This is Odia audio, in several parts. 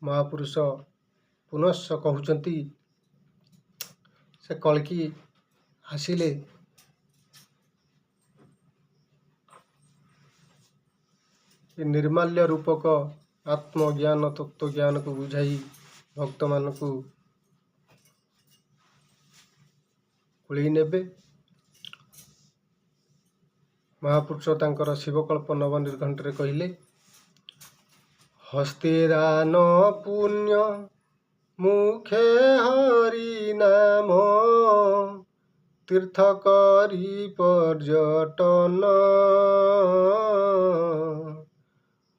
ମହାପୁରୁଷ ପୁନଶ୍ଚ କହୁଛନ୍ତି, ସେ କଳ୍କି ଆସିଲେ ଏ ନିର୍ମାଲ୍ୟ ରୂପକ ଆତ୍ମଜ୍ଞାନ ତତ୍ତ୍ୱଜ୍ଞାନକୁ ବୁଝାଇ ଭକ୍ତମାନଙ୍କୁ କୋଳେଇ ନେବେ। ମହାପୁରୁଷ ତାଙ୍କର ଶିବକଳ୍ପ ନବନିର୍ଘଣ୍ଟରେ କହିଲେ, ହସ୍ତେ ଦାନ ପୁଣ୍ୟ ମୁଖେ ହରି ନାମ, ତୀର୍ଥ କରି ପର୍ଯ୍ୟଟନ,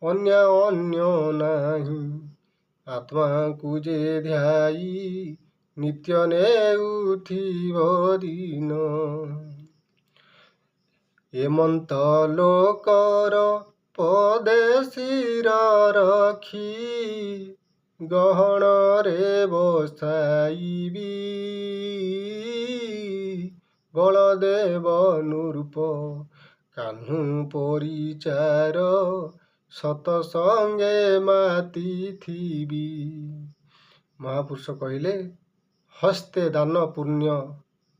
ଅନ୍ୟ ଅନ୍ୟ ନାହିଁ ଆତ୍ମାକୁ ଯେ ଧ୍ୟାଇ ନିତ୍ୟ ନେଉଥିବ ଦିନ। ଏମନ୍ତ ଲୋକର ପଦେ ଶିର ରଖି ଗହଣରେ ବସାଇବି, ବଳଦେବ ନୃପ କାହ୍ନୁ ପରିଚାର ସତସଙ୍ଗେ ମାତିଥିବି। ମହାପୁରୁଷ କହିଲେ, ହସ୍ତେ ଦାନ ପୁଣ୍ୟ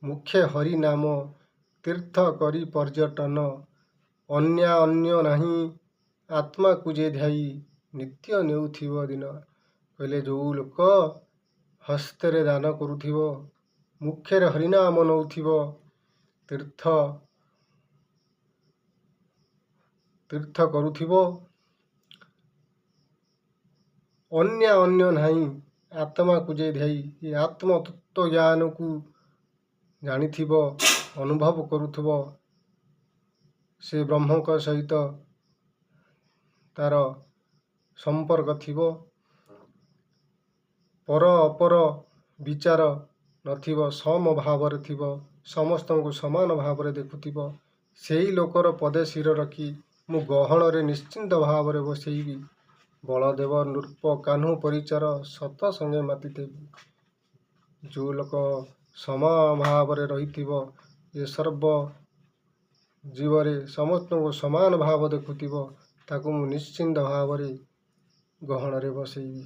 ମୁଖେ ହରି ନାମ, ତୀର୍ଥ କରି ପର୍ଯ୍ୟଟନ, ଅନ୍ୟ ଅନ୍ୟ ନାହିଁ ଆତ୍ମାକୁ ଯେ ଧ୍ୟାଇ ନିତ୍ୟ ନେଉଥିବ ଦିନ। କହିଲେ, ଯେଉଁ ଲୋକ ହସ୍ତରେ ଦାନ କରୁଥିବ, ମୁଖରେ ହରିନାମ ନେଉଥିବ, ତୀର୍ଥ ତୀର୍ଥ କରୁଥିବ, ଅନ୍ୟ ଅନ୍ୟ ନାହିଁ ଆତ୍ମାକୁ ଯେ ଧ୍ୟାଇ, ଏ ଆତ୍ମତତ୍ତ୍ୱ ଜ୍ଞାନକୁ ଜାଣିଥିବ, ଅନୁଭବ କରୁଥିବ, ସେ ବ୍ରହ୍ମଙ୍କ ସହିତ ତାର ସମ୍ପର୍କ ଥିବ, ପର ଅପର ବିଚାର ନଥିବ, ସମ ଭାବରେ ଥିବ, ସମସ୍ତଙ୍କୁ ସମାନ ଭାବରେ ଦେଖୁଥିବ, ସେଇ ଲୋକର ପଦେ ଶିର ରଖି ମୁଁ ଗହଣରେ ନିଶ୍ଚିନ୍ତ ଭାବରେ ବସେଇବି। ବଳଦେବ ନୃପ କାହ୍ନୁ ପରିଚାର ସତ ସଙ୍ଗେ ମାତିଥିବି। ଯେଉଁ ଲୋକ ସମ ଭାବରେ ରହିଥିବ, ଏ ସର୍ବ ଜୀବରେ ସମସ୍ତଙ୍କୁ ସମାନ ଭାବ ଦେଖୁଥିବ, ତାକୁ ମୁଁ ନିଶ୍ଚିନ୍ତ ଭାବରେ ଗହଣରେ ବସେଇବି।